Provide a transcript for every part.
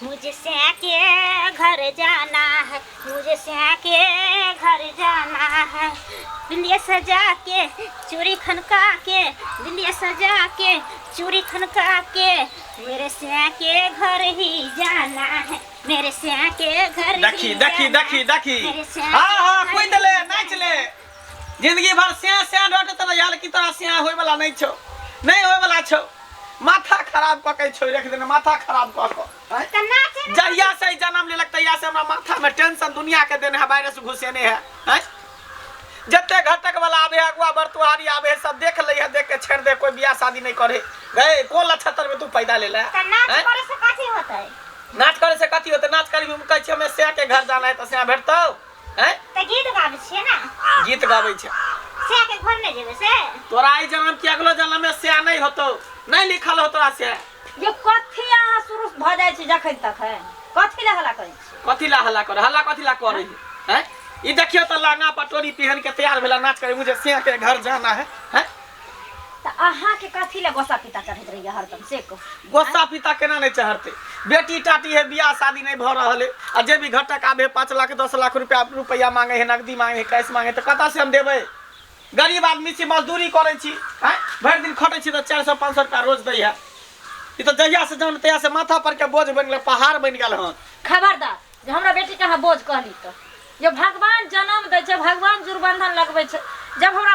मुझे सैया के घर जाना है, मुझे सैया के घर जाना है। बिंदिया सजा के चूड़ी खनका के, बिंदिया सजा के चूड़ी खनका के, मेरे सैया के घर ही जाना है, मेरे सैया के घर ही देखी देखी जाना देखी है, देखी। मेरे सैया हाँ के हाँ घर कुद ले ही नाच जाना ले। है। जिंदगी भर स्या स्या रटत रह यार कि तोरा स्या होय वाला नहीं छौ, नहीं होय वाला छौ। माथा खराब कऽ के छोड़ि रख देने, माथा खराब कऽ कऽ। आँय? तऽ नाचे ने। जहिया से ई जन्म लेलक तहिया से हमरा माथा में टेंशन दुनिया के देने है, वायरस घुसेने है। आँय? जते घटक वाला आबे है, अगुआ बरतुहारी आबे है, सब देख ले है, देख के छेड़ दे, कोई बियाह शादी नहीं करे। गए कोन लक्षत्र में तू पैदा ले ले? तऽ नाच आँय? करे से कथी होतै? नाच करे से कथी होतै? नाच करी हम कहै छियै हमे सैया के घर जाना है तऽ सैया भेटतौ? हैं? तऽ गीत गाबै छियै ने? गीत गाबै छै। सैया के घर नहि जेबै से? तोरा ई जन्म की अगलो जन्म में सैया नहीं होतौ, नहीं लिखल हो तोरा सैया। ये कथी अहाँ शुरू भऽ जाइ छी जखन तखन? कथी लए हल्ला करै छी? कथी ला हल्ला करे? हल्ला कथी ला करै है? हैं? ई देखियौ तऽ लहंगा पटोरी पहन के तैयार भेला नाच करे, मुझे सैया के घर जाना है। हैं? तऽ अहाँके कथी लए गोस्सा पिता चढ़ैत रहैया हरदम से कहू? गोस्सा पिता केना नहीं चढ़ते? बेटी टाटी है, बियाह शादी नहीं भऽ रहल है, आ जे भी घटक आबे 5 लाख 10 लाख रुपया मांगे है, नकदी मांगे है, कैश मांगे है, तऽ कतऽ से हम देबै? गरीब आदमी छी, मजदूरी करै छी, आँय? भरि दिन खटै छी तऽ 400-500 रुपया रोज दै है। ई तऽ जहिया से जन्म तहिया से माथा पर के बोझ बनि गेल, पहाड़ बनि गेल हन। खबरदार जे हमरा बेटी के अहाँ बोझ कहली तऽ। जे भगवान जन्म दै छै, भगवान जुर्बंधन लगबै छै। जब हमरा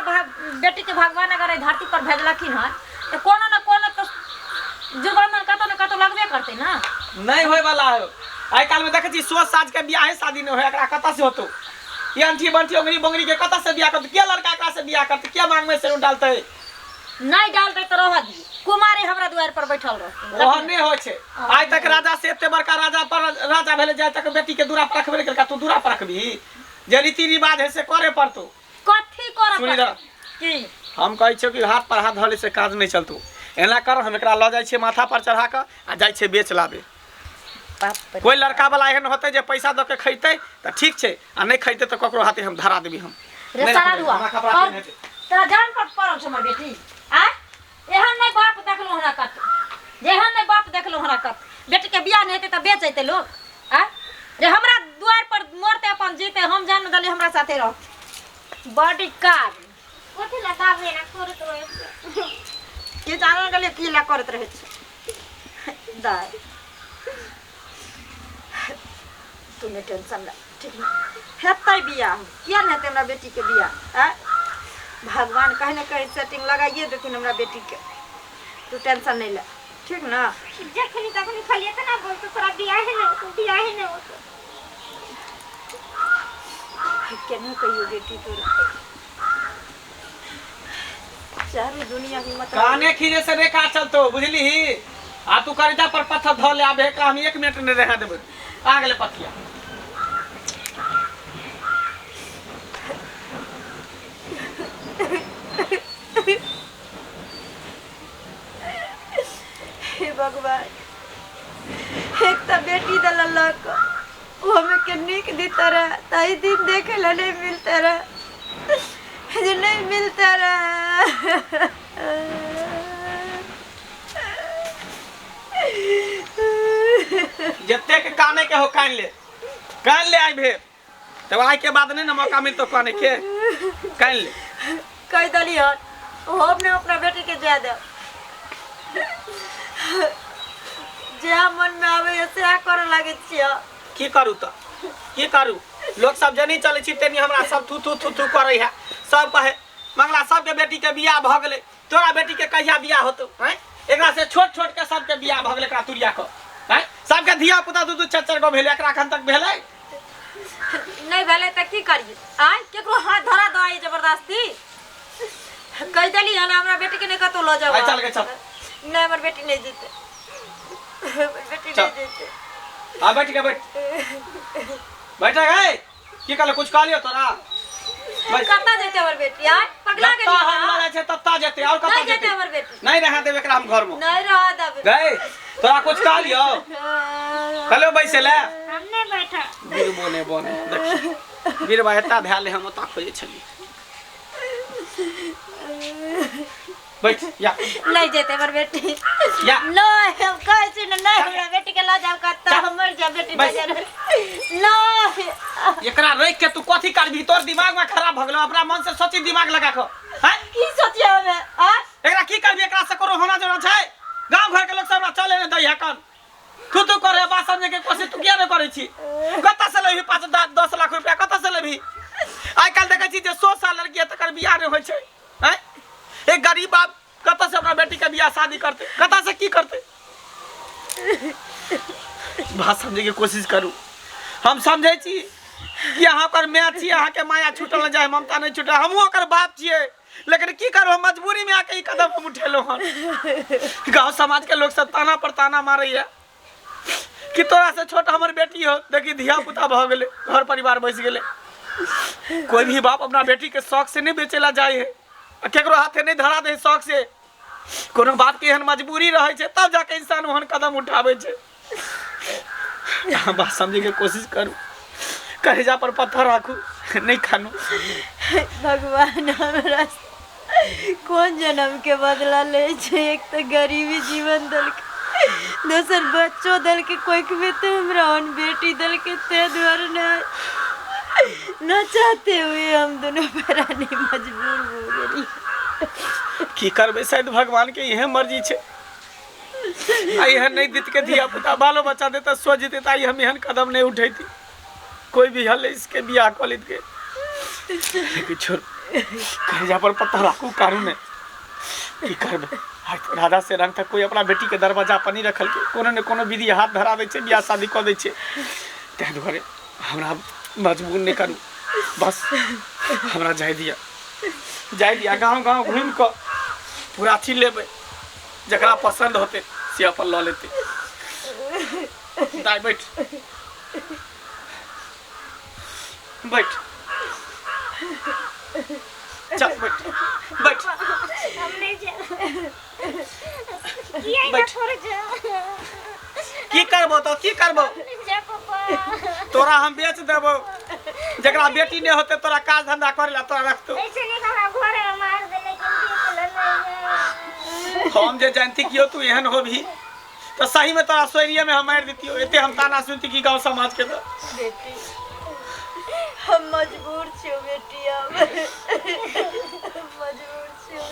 बेटी के भगवान अगर एहि धरती पर भेजलखिन हन तऽ कोनो ने कोनो तऽ जुर्बंधन कतौ ने कतौ लगबे करतै ने। नहीं होय वाला है। आइ काल्हि में देखै छी सोच साज के बियाहे शादी नहीं होय, एकरा कतऽ से होतौ? ई अंठी बंठी ओंगरी बोंगरी के कतऽ से बियाह करतै? के लड़का एकरा से बियाह करतै? के मांग में से डालतै? नहीं डालतै तऽ रहऽ दियौ, कुमारे हमरा दुआरि पर बैठल रहतै। ओहन नहि होइ छै। आइ तक राजा से एते बड़का राजा पर राजा भेलै, जाय तक बेटी के दूरा पर रखबे नहि केलकै, तू दूरा पर रखबही? जे रीति रिवाज है से करे पड़तौ। कथी करऽ सुनी पड़तै? रह। की? हम कहै छियौ कि हाथ पर हाथ धऽ ले से काज नहि चलतौ। एना कर, हम एकरा लऽ जाइ छियै माथा पर चढ़ा कऽ आ जाइ छियै बेच लाबे। बाप रे। कोई लड़का वाला एहन होतै जे पैसा दऽ के खैतै तऽ ठीक छै, आ नहि खैतै तऽ ककरो हाथे हम धरा देबै हम। रे नहि सारा रखबै, रुआ। हमरा कपड़ा और पहिने छै। तोरा जान पर पड़ल छौ हमर बेटी? आँय? एहन नहि बाप देखलहुँ हमरा कत, एहन नहि बाप देखलहुँ हमरा कत। बेटीके बियाह नहि हेतै तऽ बेच अयतै लोक? आँय रे, हमरा दुआरि पर मरतै अपन जीतै, हम जान देलियै हमरा साथे रहतै। बड़ी काज कथी लए बाबू एना करैत रहै छै? की जान गेलियै की लए करैत रहै छै। दाइ तू नहि टेंशन ले, ठीक ने? हेतै बियाह, किया नहि हेतै हमरा बेटीके बियाह? आँय, भगवान कहीं ने कहीं सेटिंग लगाइए देथिन हमरा बेटीके। तू टेंशन नहि ले, ठीक ने? जखनी तखनी खाली एतना बोलतो, तोरा बियाहे नहि होतो, बियाहे नहि होतो। केना कहियो बेटी तोरा चारू दुनिया हिम्मत काने खीरे से नहीं काज चलतो, बुझली? आ तू करेजा पर पत्थर धऽ ले, आब एकरा हम 1 मिनट नहीं रहै देबै। आ गेलै पथिया। हे भगवान, एक तऽ बेटी देलक, ओ हमें के नीक दीता रहे, ताहि दिन देखे ला नहीं मिलता रहे, जे नहीं मिलता रहे। जते के काने के हो कान ले, कान ले। आई भेल तब आई के बाद नहीं ना मौका मिलतो काने के, कान ले। कह दली हन हम ने अपना बेटी के जाय दे, जे मन में आवे से करे लागे छियै। की करू तऽ, की करू? लोक सब जनी चलै छी तेनी हमरा सब थू थू थू थू करै है। सब कहे मंगला सबके बेटी के बियाह भऽ गेलै, तोरा बेटी के कहिया बियाह होतौ? हैं? एकरा से छोट छोट के सबके बियाह भऽ गेलै, एकरा तुरिया के। हैं? सबके धिया पुता 2 2 4 4 गो भेलै, एकरा एखन तक भेलै नहि भेलै तऽ की करियै? आँय, केकरो हाथ धरा दो आई जबरदस्ती? कहि देली हन हमरा बेटी के नहि कतौ लऽ जाउ। आइ चल गे, चल। नहि, हमर बेटी नहि जेतै, हमर बेटी चल। नहि जेतै। आ बैठ के बैठ, बैठ गए। की कहले? कुछ कहलियो तोरा? बैठ। कतऽ जेतै हमर बेटी? आँय, पगला जत्ता गेलियै हम लऽ अहाँ? जाइ छै तत्ता जेतै, और कतऽ नहि जेतै जेतै? हमर बेटी। नहीं रह देबै एकरा हम घर में। नहीं रह देबै। गए तोरा कुछ कहलियो? कहलियो बैसे ले? हम नहीं बैठा। बीर बोने बोने देख, बीरबा एता धैल हम ओता खोजै छली। बैठ या। नहीं जेतै हमर बेटी। या। नहीं, हम कहै छी ने, नहीं हमरा बेटी के ल जाओ कत्ता चल। हमर जा बेटी बस। नजर नहीं। एकरा रख के तू कथी करबी? तोर दिमाग में खराब भ गेलो। अपना मन से सोची, दिमाग लगा के हैं। की सोचिए हमे आ? एकरा की करबी? एकरा से कोनो होना जोना छै? गांव घर के लोग सब हमरा चले ने दै है कन। तू तू करे बात समझे के कोशिश तू किया नहीं करै छी? कतऽ से लेबही 5 10 लाख रुपया? कतऽ से लेबही? आइ काल्हि देखै छी जे 100 साल लड़की है तकर बियाह नहि होइ छै। हैं, एक गरीब बाप कतऽ से अपना बेटी के बियाह शादी करतै? कतऽ से की करतै? बात समझे के कोशिश करू। हम समझै छी कि अहाँ ओकर माय छी, अहाँके माया छूटल नहि जाय, ममता नहि छूटल। हमहूँ ओकर बाप छियै, लेकिन की करू, हम मजबूरी में आके ई कदम हम उठेलहुँ हन। गाँव समाज के लोग सब ताना पर ताना मारैया कि तोरा से छोट हमर बेटी हो, देखी धिया पुता भऽ गेलै, घर परिवार बसि गेलै। कोई भी बाप अपना बेटी के शौक से नहीं बेचेला जाए है, आ केकरो हाथे नहीं धरा दे शौक से। कोनो बात के एहन मजबूरी रहै छै तब जाके इंसान ओहन कदम उठाबै छै। अहाँ बात समझे के कोशिश करू, कलेजा पर पत्थर राखू, नहीं खानू। भगवान हमरा कोन जन्म के बदला ले छै? एक तऽ गरीबी जीवन देलकै, दोसर बच्चो देलकै कोइखमे, तऽ हमरा ओहन बेटी देलकै। ताहि दुआरे ने न चाहते हुए हम दुनू प्राणी मजबूर भऽ गेलियै। की करबै, शायद भगवान के इहे मर्जी छै। आ एहन नहीं दित के धिया पुता बालो बच्चा देता सो जीते, त आइ हम एहन कदम नहीं उठैती। कोई भी हल इसके बियाह कऽ लेत के। लेकिन छोड़, कलेजा पर पत्थर राखू, कानू ने की करबै। आइ तऽ राधा से रंग तक कोई अपना बेटी के दरवाजा पर नहीं रखल के कोनो ने कोनो विधि हाथ धरा दै छै, बियाह शादी कऽ दै छै। ताहि दुआरे हमरा मजबूर नहि करू, बस हमरा जाय दिअ, जाय दिअ। गाँव गाँव घुमि कऽ पूरा अथी लेबै, जकरा पसन्द होतै से अपन लऽ लेतै। दाइ बैठ बैठ, चल बैठ बैठ। हम नहीं जा किया ना। बैठ। छोड़ जा। की करबो तो की करबो? जा पापा। तोरा हम बेच देबो, जकरा बेटी नहीं होते तोरा काज धंधा करे ला तोरा रखतो। ऐसे नहीं हमरा घर में मार दे, लेकिन बेच नहीं। हम जे जानती कियो तू एहन होबही तो सही में तोरा सोइरिये में हम मारि दितियो। एते हम ताना सुनती की गांव समाज के तो। बेटी, हम मजबूर छियो बेटी, अब मजबूर छियो।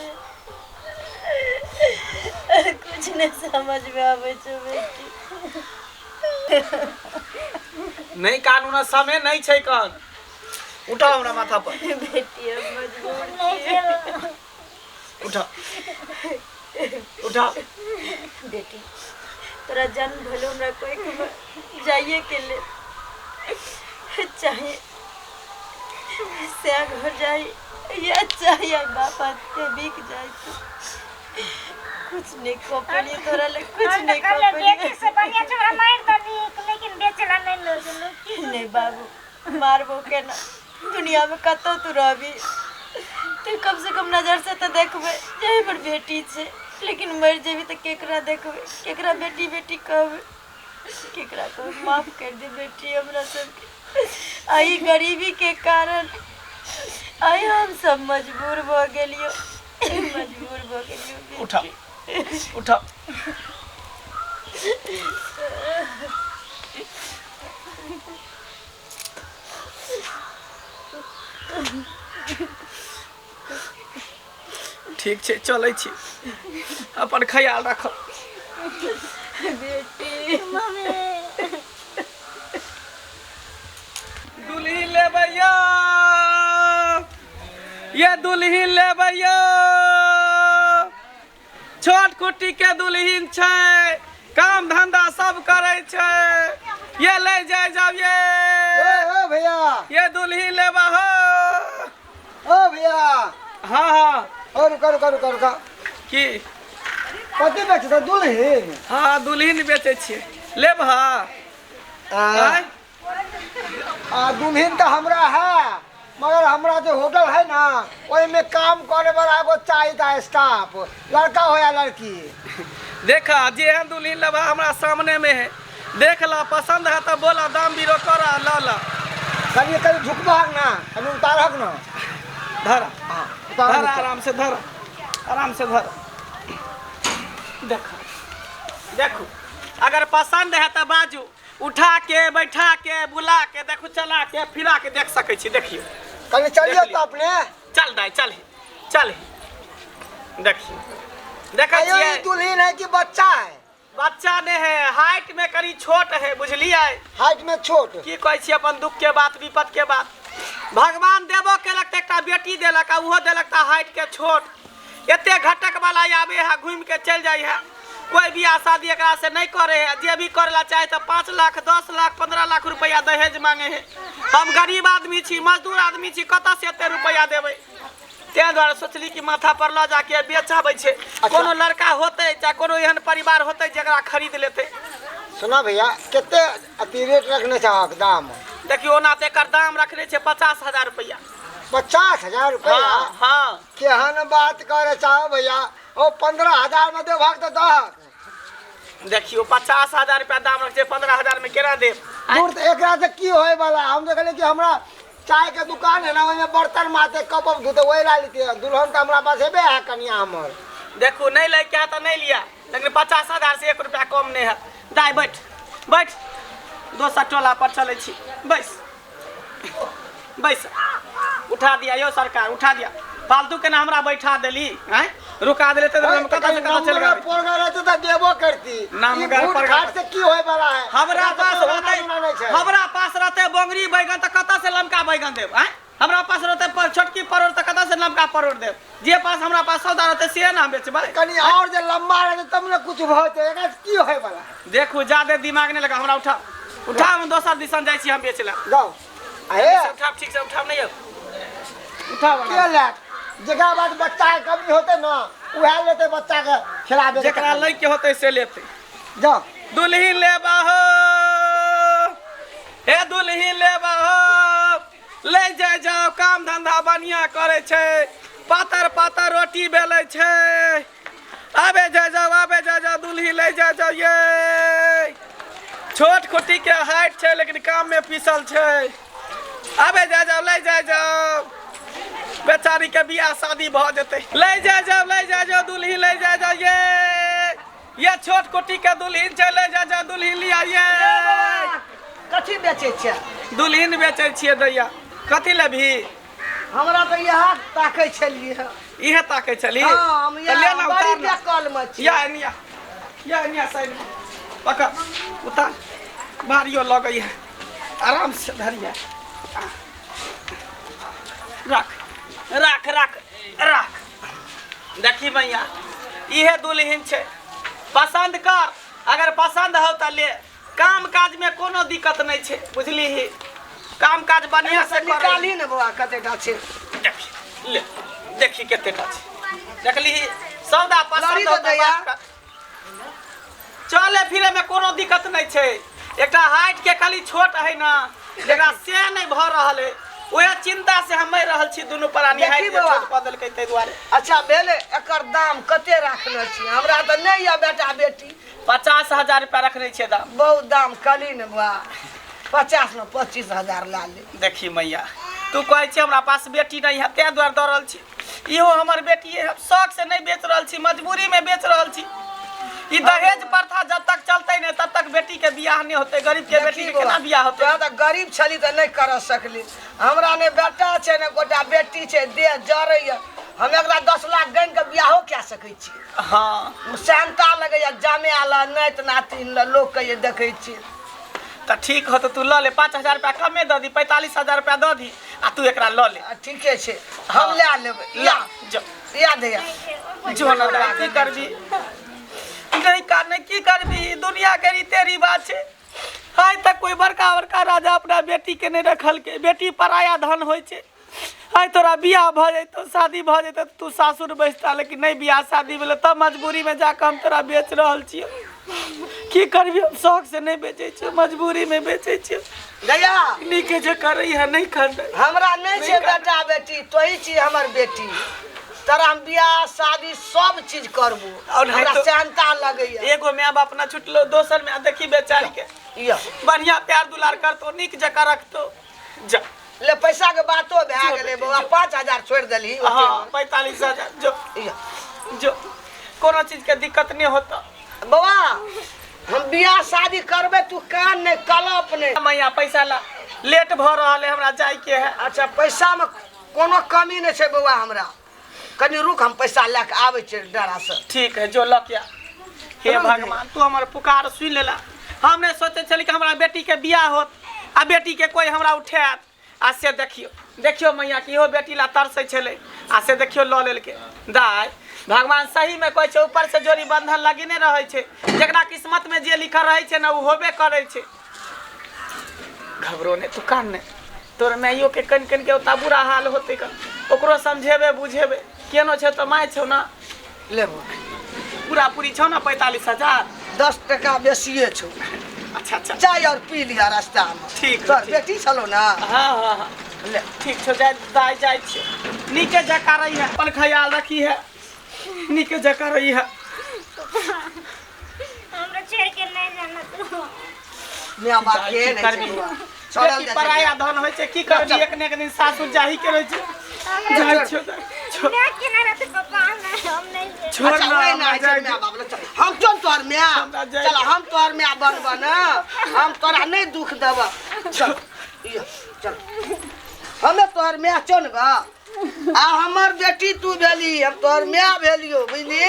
कुछ नहीं समझ में आबै छौ बेटी। नहीं कानून समय नहीं छै कन। उठा हमरा माथा पर। बेटी, हम मजबूर नहीं छियो। जा। उठा उठा। बेटी, तोरा जन्म भेलो हमरा कोई खबर जाइए के ले, चाहे से घर जाई या चाहे आई बाप हाथ बिक जाए, तो कुछ नहीं कपड़ी तोरा ले कुछ हम नहीं तो कहले कपड़ी। बेचे से बढ़िया छोरा मार दली, लेकिन बेचला नहीं लो की। नहीं बाबू, मारबो के ना। दुनिया में कतौ तू रहबी तू कम से कम नजर से तो देखबे जे हमर बेटी छै, लेकिन मरि जेबी तऽ केकरा देखबे? केकरा बेटी बेटी कहबे? केकरा कहबे? माफ कर दे बेटी हमरा सबके। एहि गरीबी के कारण आइ हम सब मजबूर भऽ गेलियो, मजबूर भऽ गेलियो बेटी। उठा उठा। ठीक छै, चलै छी, अपन ख्याल राखब। बेटी। मम्मी। दुल्ही लेबै यौ, ये दुल्ही लेबै यौ। छोट कुट्टी के दुल्हिन छै, काम धंधा सब करै छै। ये ले जाय जाओ ये। ए ए भैया। ये दुल्ही लेबा हो। ओ भैया। हाँ हाँ। ओ रुका रुका रुका रुका। की? कथी बेचै दुल्हिन? हाँ, दुल्हिन बेचै छियै, लेब? हाँ। आँय? आ दुल्हिन तऽ हमरा है, मगर हमरा जो होटल है ना ओहिमे काम करे वाला एगो चाही था स्टाफ, लड़का हो या लड़की। देखा, जेहन दुल्हिन लेबा हमरा सामने में है, देख ला, पसंद है तो बोला, दाम बीरो करा ल ला। कनि कनि झुकबहक ना, कनि उतारहक ना। धर। हाँ, उतार। धर, आराम से धर, आराम से धर। देखो देखो, अगर पसंद है तऽ बाजू उठा के बैठा के बुला के देखू चला के फिरा के देख सकै छी देखियौ कनि चलियौ तऽ अपने चल दाइ चल चल देखियौ देखै कहियो छियै ई दुल्हन है कि बच्चा है बच्चा नहि है हाइट में कनि छोट है बुझलियै हाइट में छोट की कहै छी अपन दुख के बात विपद के बात भगवान देबो केलक तऽ एकटा बेटी देलक आ ओहो देलक तऽ हाइट के छोट एते घटक वाला आबे है घूमि के चलि जाइ है कोई बियाह शादी एकरा से नहीं करे है जे भी करे ला चाहे तो 5 लाख 10 लाख 15 लाख रुपया दहेज मांगे है हम गरीब आदमी छी मजदूर आदमी छी कतऽ से एते रुपया देबै ताहि दुआरे सोचली कि माथा पर लऽ जाके बेचाबै छै कोनो लड़का होतै चाहे कोनो एहन परिवार होतै जकरा खरीद लेतै सुना भैया कते अथी रेट रखने छहक दाम देखियौ ओना तऽ एकर दाम रखने छै 50,000 रुपया 50,000 रुपया हाँ हाँ केहन बात करे चाहो भैया ओ 15,000 में देबहक तऽ दहक देखियौ 50,000 रुपया दाम रखै छै 15,000 में केना देब दूर तऽ एकरा से की होय वाला हम देखलियै कि हमरा चाय के दुकान है ना ओहिमे बर्तन माते कप उप धोते वही ला लेते दुल्हन तऽ हमरा पास हेबे है कनिया हमर देखू नहीं लै के है तऽ नहीं लिया लेकिन 50,000 से 1 रुपया कम नहीं है दाय बैठ बैठ दोसर टोला पर चलै छी बैस बैस उठा दिया यौ सरकार उठा दिया फालतू के ना हमरा बैठा देली हैं रुका देले तऽ हम कतऽ से कतऽ चलि गेबै पोरगा रहते तऽ देबो करती नामगर ई भूत परगर। घाट से की होय वाला है हमरा एकरा से पास कोई होना रहते देना नहीं छै। हमरा पास रहते बोंगरी बैगन तऽ कतऽ से लमका बैगन देब आँय हमरा पास रहते पर छोटकी परोड़ तऽ कतऽ से लमका परोड़ देब जे पास हमरा पास सौदा रहते से ना हम बेचबै कनी और जे लंबा रहते तब ने कुछ भते एकरा से की होय वाला है देखू ज्यादे दिमाग नहि लगा हमरा उठा उठा हम दोसर दिसन जाइ छी हम बेच लए जाओ अहे उठाब ठीक से उठाब नहीं उठाब के लेत जकरा बाद बच्चा के कमी होते ना उएह लेते बच्चा के खिलाबे के जेकरा लै के होते से लेते जाओ दुल्ही लेबा हो हे दुल्ही लेबा हो ले जाय जाओ काम धंधा बढ़िया करे छै पातर पातर रोटी बेलै छै आबे जाय जाओ आबे जाय जाओ दुल्ही ले जाय जाओ ये छोट खुटी के हाइट छै लेकिन काम में पीसल छै आबे जाय जाओ ले जाय जाओ बेचारी के बियाह शादी भऽ जेतै ले जाय जाओ ले जाय जाओ दुल्ही ले जाय जाओ ये ये छोट कोटी के दुल्हिन छै ले जाय जाओ दुल्हिन लिया ये कथी बेचै छियै दुल्हिन बेचै छियै दैया कथी लेबही हमरा तऽ इएह ताकै छलियै इहे ताकै छली हँ हम तऽ ले इएह ना बड़ी उतार ना बेकल मे छी या एनिया या एनिया साइड में पकड़ उतार भारियो लगै है आराम से धरिया रख रख रख रख देखी भैया इहे दुल्हिन छै पसंद कर अगर पसंद हो तऽ ले काम काज में कोनो दिक्कत नहीं छै बुझली ही काम काज बढ़िया से करै। निकाली ने बौआ कतेटा छै देखी ले देखी कते टा छै देखली सौदा लड़ी पसंद दऽ हो तऽ दैया। बात कर। चले फिरे में कोनो दिक्कत नहीं छै एकटा हाइट के खाली छोट है ना जेकरा से नहीं भऽ रहल है वएह चिंता से हम मरि रहल छी दुनू प्राणी देखी हाइट के बौआ। छोट कऽ देलकै ताहि दुआरे अच्छा भेलै एकर दाम कते राखने छी हमरा तऽ नहि यऽ बेटा बेटी 50,000 रुपया रखने छियै दाम बहुत दाम कली ने बौआ 50 में 25,000 ला ले देखी मैया तू कहै छी हमरा पास बेटी नहीं है ताहि दुआरे दऽ रहल छी इहो हमर बेटी है हम शौक से नहीं बेच रहल छी मजबूरी में बेच रहल छी ई दहेज प्रथा जब तक चलते नहीं तब तक बेटी के बियाह नहीं होते गरीब के बेटी के केना बियाह होते तोरा तऽ गरीब छली तऽ नहि कर सकली हमरा ने बेटा छै ने गोटा बेटी छै देह जरैया हम एकरा 10 लाख गनि के बियाहो कए सकै छी हाँ सेहनता लगैया जामे आला नाति नातिन लए लोक के देखै छी तऽ ठीक हो तऽ तू लऽ ले 5,000 रुपया कमे दऽ दी 45,000 रुपया दऽ दी आ तू एकरा लऽ ले आ, ठीके छै हम लए लेबै ला या जो या दैया जो ना दाइ की करबी नहीं करने की करबी दुनिया के रीते रिवाज छै आइ तक कोई बड़का बड़का राजा अपना बेटी के नहीं रखल के बेटी पराया धन होइ छै आइ तोरा बियाह भऽ जैतौ शादी भऽ जैतौ तू सासुर बैसता लेकिन नहीं बियाह शादी भेलै तब मजबूरी में जाकऽ हम तोरा बेच रहल छियौ की करबी हम शौक से नहीं बेचै छियौ मजबूरी में बेचै छियौ दैया नीके जे करै है नहीं कर हमरा नहीं छै बेटा बेटी तोही छी हमर बेटी तोरा हम बियाह शादी सब चीज करबो और नहीं हमरा तो- सेहनता लगैया एगो my बाप ना छुटलो दोसर my देखी बेचारी के या बढ़िया प्यार दुलार करतो नीक जकाँ रखतो जा ले पैसा के बातो भए जो गेलै बेटी, बौआ जो। 5,000 छोड़ि देलही हाँ 45,000 जो या जो कोनो चीज के दिक्कत नहीं होता बौआ हम बियाह शादी करबै तू कान नहि कलप नहि। मैया पैसा ला, लेट भऽ रहल है, हमरा जाइके है। अच्छा पैसामे कोनो कमी नहि छै बौआ हमरा, कनि रुक हम पैसा लए कऽ आबै छियै डेरासँ। ठीक है, जो लऽ के आ। हे भगवान, तू हमर पुकार सुनि लेला। हम नहि सोचै छली कि हमरा बेटीके बियाह होत आ बेटीके कोइ हमरा उठायत, आ से देखियौ देखियौ मैया कि इहो बेटी ला तरसै छलै आ से देखियौ लऽ लेलकै। दाइ भगवान सहीमे कहै छै ऊपर से जोड़ी बंधन लगेने रहै छै, जकरा किस्मतमे जे लिखल रहै छै ने ओ होबे करै छै। घबरो नहि, तू कान नहि, तोर माइयो के कनि कनि के ओता बुरा हाल होतै कन, ओकरो समझेबै बुझेबै। केनो छै तऽ माय छौ ना। लेबो पूरा पूरी छौ ना 45,000? 10 टका बेसिए छौ। अच्छा अच्छा, चाय और पी लिहा रास्ता में। ठीक, तोहर ठीक। बेटी छलो ना? हाँ हाँ हाँ, ले ठीक छौ, जाय दाय जाय छियौ, नीके जकाँ रही है, अपन ख्याल रखी है, नीके जकाँ रही है। हमरा छोड़ के नहीं जाना तू। माय बाप जाइ के की नहि करबी? छै बौआ। छोड़ल बेटी जाइ छै। पराया धन होइ छै, की करबी, एक ने एक दिन सासुर जाही के रहै छै। जाइ छियौ दाय, छोड़। मैं के ना रहते पापा, हम नहीं जेबै। छोड़ अच्छा, ना, ओहि हमरा ना होइ छै जाय माय दे। बाप लग। चल, हम चल तोहर माय। हमरा जाय चल, दे। हम तोहर माय बनब ना, हम तोरा नहि दुख देब। चल इयो, चल हमे तोहर माय छौ ने गा। आ हमर बेटी तू भेली, हम तोहर माय भेलियो, बुझली?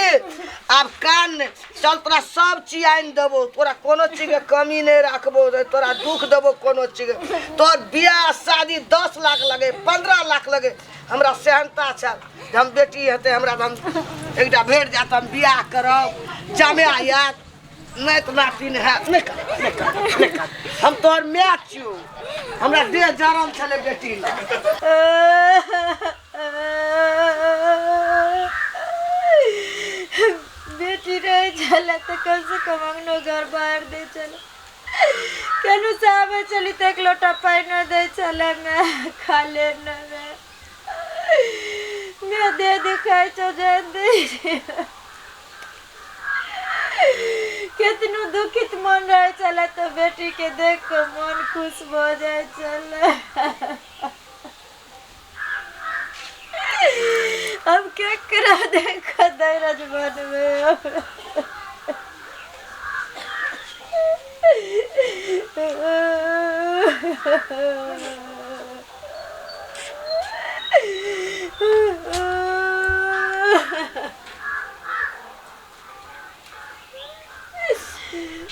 आब कान नहि, चल तोरा सब चीज आनि देबो, तोरा कोनो चीजके कमी नहि राखबो, तोरा दुख देबो कोनो चीजके। तोहर बियाह शादी 10 लाख लगे, 15 लाख लगे, हमरा सेहनता छल जे हम बेटी हेतै हमरा तऽ हम एकटा भेट जायत, हम बियाह करब, जमाय आयत, नहि तऽ नातिन हैत। नहि कर, नहि कर, नहि कर, हम तोहर माय छियौ, हमरा देह जरल छलै बेटी लए। बेटी रहे छलै तऽ कम से कम अंगनो घर बाहर दै छलै, केनू से आबै छली तऽ एक लोटा पानिओ दै छलै, माय खा ले ने माय, माय देह दुखाइ छौ जानि दै छै। केतनो दुखित मन रहै छलै तऽ बेटीके देख कऽ मन खुश भऽ जाइ छलै। अब केकरा देख कऽ धैरज बनबै हम?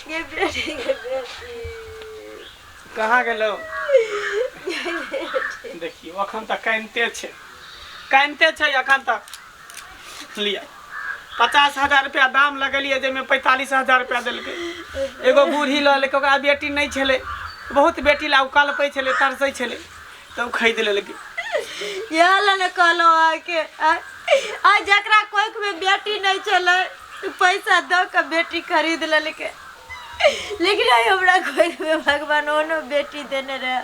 गे बेटी, गे बेटी, कहाँ गेलौ? देखियौ अखन तक कानिते छै, कानिते छै अखन तक। लिअ 50,000 रुपया दाम लगेलियै, जाहिमे 45,000 रुपया देलकै। एगो बूढ़ी लऽ लेलकै, ओकरा बेटी नहि छलै, बहुत बेटी ला ओ कलपै छलै, तरसै छलै, तऽ ओ खरीद लेलकै। इएह लए ने कहलहुँ अहाँके, आइ जकरा कोखिमे बेटी नहि छलै पैसा दऽ कऽ बेटी खरीद लेलकै, लेकिन आइ हमरा कोखिमे भगवान ओहनो बेटी देने रहए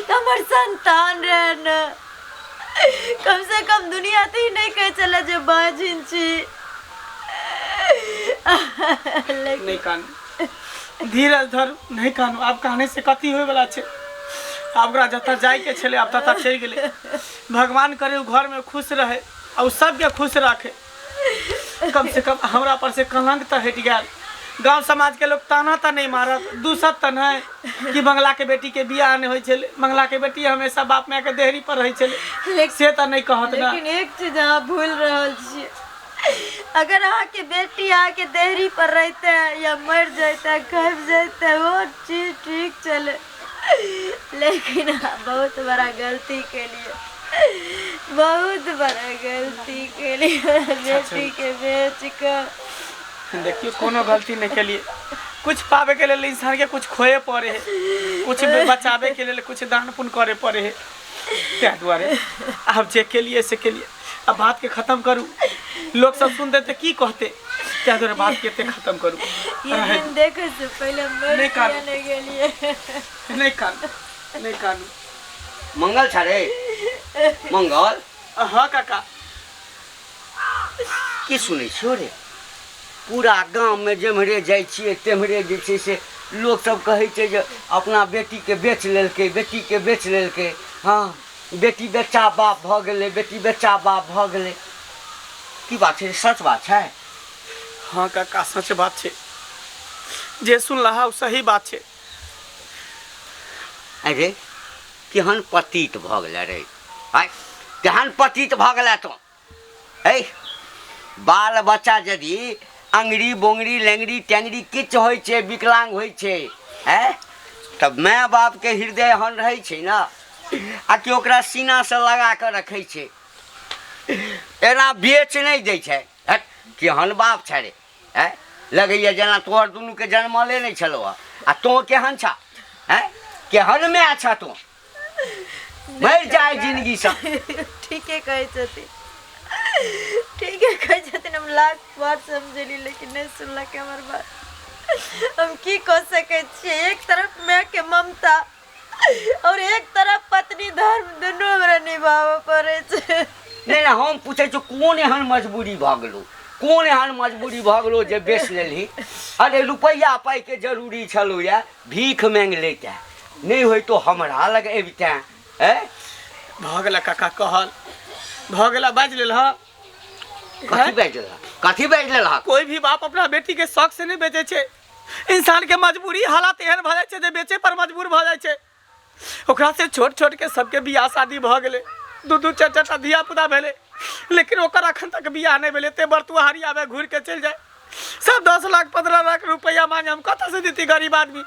तऽ हमर संतान रहए ने, कम से कम दुनिया तऽ ई नहि कहै छलै जे बाझिन छी। लेकिन नहि कानू, धीरज धरू, नहि कानू, आब कानै से कथी होइवला छै? आब ओकरा जतऽ जाइके छलै आब ततऽ चलि गेलै। भगवान करे ओ घरमे खुश रहै आ ओ सबके खुश राखै। कम से कम हमरा पर से कलंक तऽ हटि गेल, गाँव समाजके लोक ताना तऽ नहि मारत, दूसत तऽ नहि कि बंगला के बेटी के बियाह नहि होइ छलै, बंगला के बेटी हमेशा बाप माय के देहरी पर रहै छलै, से तऽ नहि कहत ना। लेकिन एक चीज अहाँ भूल रहल छियै, अगर अहाँके बेटी अहाँके देहरी पर रहिते या मरि जैते खपि जैते वो चीज ठीक छलै, लेकिन अहाँ बहुत बड़ा गलती केलियै, बहुत बड़ा गलती केलियै बेटी के बेच कऽ। देखियौ कोनो गलती नहि केलियै, कुछ पाबे के लेल इंसान के कुछ खोए पड़े है, कुछ बचाबे के लेल कुछ दान पुण्य करे पड़े है, ताहि दुआरे आब जे केलियै से केलियै। अब बात के खत्म करू, लोग सब सुनते तऽ की कहते, ताहि दुआरे बात के एते खत्म करू। ये दिन देखे से पहले मर नहीं कानू। किया नहीं गेलिए। नहि कानू, नहि कानू। मंगल छ रे मंगल। हाँ काका। की सुनै छियो रे? पूरा गाममे जेम्हरे जाइ छियै तेम्हरे जे छै से लोक सब कहै छै जे अपना बेटीके बेच लेलकै, बेटीके बेच लेलकै, हँ बेटी बेचा बाप भऽ गेलै, बेटी बेचा बाप भऽ गेलै। की बात छै? सच बात छै? हाँ काका सच बात छै। जे सुनलहा ओ सही बात छै। अरे केहन पतित भऽ गेलै रे, आँय केहन पतित भऽ गेलै तोँ। है बाल बच्चा यदि अङ्गरी बोङ्गरी लेङ्गरी टेङ्गरी किछु होइ छै, विकलांग होइ छै, हैं तब माय बापके हृदय एहन रहै छै ने आ कि ओकरा सीनासँ लगा कऽ रखै छै, एना बेच नहि दै छै। हट केहन बाप छै रे, हैं लगैए जेना तोहर दुनूके जनमले नहि छलौ हँ, आ तोँ केहन छह, हैं केहन माय छह तोँ, मरि जाए जिंदगीसँ। ठीके कहै छथिन, ठीके कहै छथिन। हम लाख बात समझेली लेकिन नहि सुनलक हमर बात। हम की कऽ सकै छियै? एक तरफ मायके ममता और एक तरफ पत्नी धर्म, दुनू हमरा निभाबऽ पड़ै छै। नहि नहि, हम पूछै छियौ कोन एहन मजबूरी भऽ गेलौ, कोन एहन मजबूरी भऽ गेलौ जे बेच लेलही? अरे रुपैआ पाइके जरूरी छलौ या भीख माँगि लैते, नहि होइतो हमरा लग अबिते। हैं भऽ गेला काका, कहल भऽ गेला, बाजि लेलह। कथी बाजि लेलह, कथी बाजि लेलह? कोई भी बाप अपना बेटी के शौक से नहीं बेचे छै। इंसान के मजबूरी हालात एहन भऽ जाइ छै जे बेचे पर मजबूर भऽ जाइ छै। ओकरा से छोट छोट के सबके बियाह शादी भऽ गेलै, दू दू चारि चारि टा धिया पुता भेलै, लेकिन ओकर अखन तक बियाह नहि भेलै। ते बरतुहारी आबे घुरि के चलि जाय, सब 10 लाख 15 लाख रुपैआ मांगे, हम कतऽ से देती? गरीब आदमी,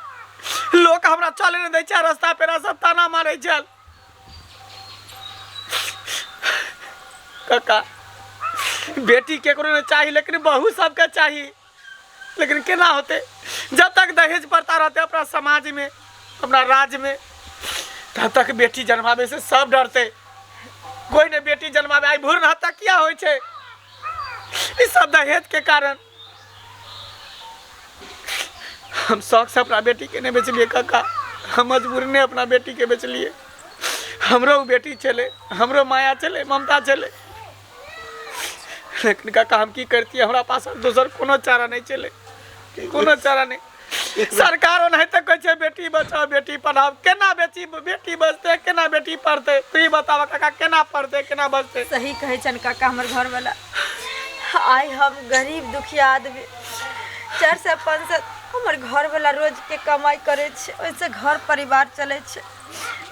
लोक हमरा चले नहि दै छै, रास्ता पेरा सब ताना मारै छल। काका बेटी केकरो नहि चाही, लेकिन बहू सबके चाही। लेकिन केना होते जब तक दहेज प्रथा रहते अपना समाज में, अपना राज्य में, तब तक बेटी जन्मावे से सब डरते, कोई नहीं बेटी जन्मावे। आई भ्रूण हत्या किया होइ छै? ई सब दहेज के कारण। हम शौक से अपना बेटी के नहीं बेचलिए काका, हम मजबूरी ने अपना बेटी के बेचलिए। हमरो बेटी छलै, हमरो माया छलै, ममता छलै, लेकिन काका हम की करतियै? हमरा पास दोसर कोनो चारा नहीं छलै, कोनो चारा नहीं। सरकार ओनाहिते कहै छै बेटी बचाओ बेटी पढ़ाओ, केना बेटी बेटी बचतै, केना बेटी पढ़तै? तू ही बताबऽ काका, केना पढ़तै, केना बचतै? सही कहै छनि काका हमर घरवाला। आइ हम गरीब दुखिया आदमी 400 500 हमर घरवाला रोजके कमाइ करै छै, ओहिसँ घर परिवार चलै छै।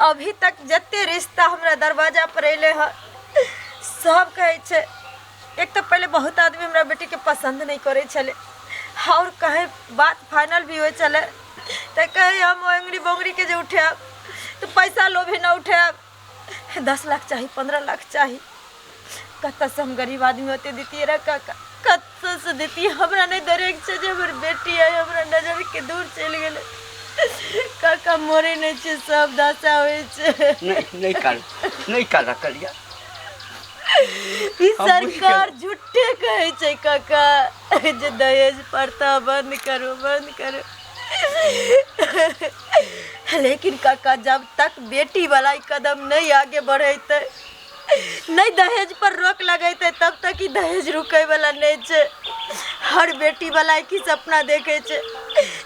अभी तक जते रिश्ता हमरा दरवाजा पर अयलै हँ सब कहै छै, एक तऽ पहिले बहुत आदमी हमरा बेटीके पसन्द नहि करै छलै, आओर कहीं बात फाइनल भी होइ छलै तऽ कहै हम ओंगरी बोंगरीके जे उठायब तऽ पैसा लोभे नहि उठायब, 10 लाख चाही, 15 लाख चाही। कतऽसँ हम गरीब आदमी ओते दितियै रे काका, कतऽसँ दितियै? हमरा नहि दरेक छै जे हमर बेटी आइ हमरा नजरके दूर चलि गेलै। काका मरै नहि छै, सब दशा होइ छै। नहि नहि कर, नहि कर करिया। ई सरकार झूठे कहै छै काका जे दहेज प्रथा बंद करू, बंद करू, लेकिन काका जब तक बेटी वाला ई कदम नहीं आगे बढ़ेतै, नहीं दहेज पर रोक लगेतै, तब तक ई दहेज रुकै वाला नहीं छै। हर बेटी वाला एक ही सपना देखे छै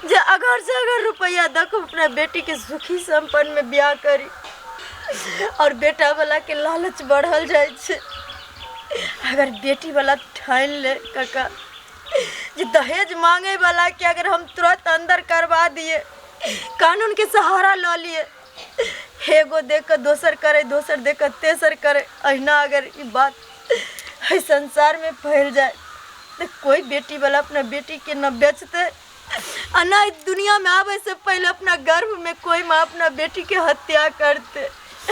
जे अगर से अगर रुपया दऽ कऽ अपना बेटी के सुखी संपन्न में ब्याह करी, और बेटा वाला के लालच बढ़ल जाइ छै। अगर बेटी वाला ठानि ले काका जे दहेज मांगे वाला के अगर हम तुरंत अंदर करवा दिए, कानून के सहारा लऽ लिए, एगो देख कऽ दोसर करे, दोसर देख कऽ तेसर करे, अहिना अगर ई बात एहि संसार में फैल जाए तऽ कोई बेटी वाला अपना बेटी के न बेचतै, आ न ई दुनिया में आबै से पहले अपना गर्भ में कोई माँ अपना बेटी के हत्या करते। आ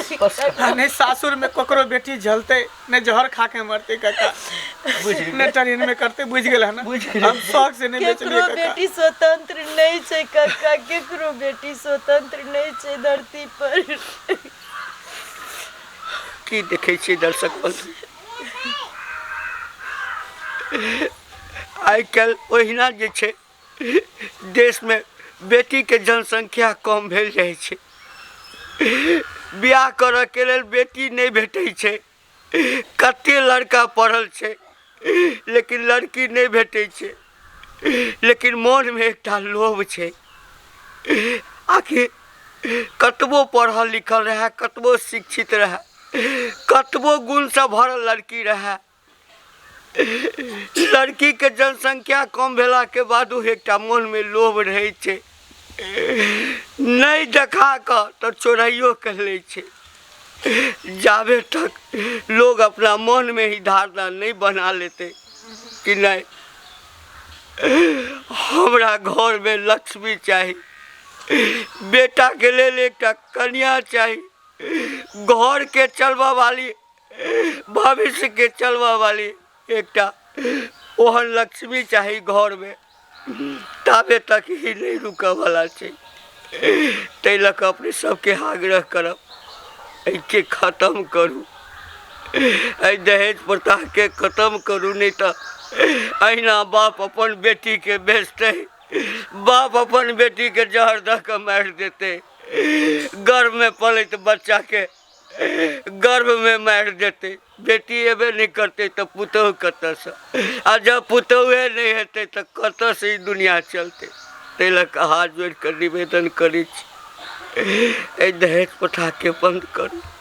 नहीं सासुर में ककरो बेटी झलते, नहीं जहर खा के मरते काका, नहीं ट्रेन में करते। बुझ गेल है ना? बुझ गेलियै। हम शौक से नहीं बेचलिए केकरो काका। बेटी स्वतंत्र नहीं छै काका, केकरो बेटी स्वतंत्र नहीं छै धरती पर। की देखै छियै दर्शक बंधु, आइ काल्हि ओहिना जे छै देशमे बेटीके जनसंख्या कम भेल जाइ छै, बियाह करऽके लेल बेटी नहि भेटै छै। कते लड़का पढ़ल छै लेकिन लड़की नहि भेटै छै, लेकिन मोनमे एकटा लोभ छै, आखिर कतबो पढ़ल लिखल रहए, कतबो शिक्षित रहए, कतबो गुणसँ भरल लड़की रहए, लड़कीके जनसंख्या कम भेलाके बादो एकटा मोनमे लोभ रहै छै नहि देखा कऽ तऽ चोराइयो कऽ लै छै जाबे तक लोग अपना मनमे ही धारणा नहि बना लेतै कि नहि हमरा घरमे लक्ष्मी चाही बेटाके लेल एकटा कनिया चाही घरके चलबऽ वाली भविष्यके चलबऽ वाली एकटा ओहन लक्ष्मी चाही घरमे ताबे तक ही नहि रुकऽवला छै ताहि लऽ कऽ अपने सबके आग्रह करब एहिके खतम करू एहि दहेज प्रथाके खतम करू नहि तऽ अहिना बाप अपन बेटीके बेचतै बाप अपन बेटीके जहर दऽ कऽ मारि देतै गर्भमे पलैत बच्चाके गर्भमे मारि देतै बेटी एबे नहि करतै तऽ पुतोहु कतऽसँ आ जब पुतोहुए नहि हेतै तऽ कतऽसँ ई दुनिआ चलतै ताहि लऽ कऽ हाथ जोड़ि कऽ निवेदन करै छी एहि दहेज प्रथाके बन्द करू।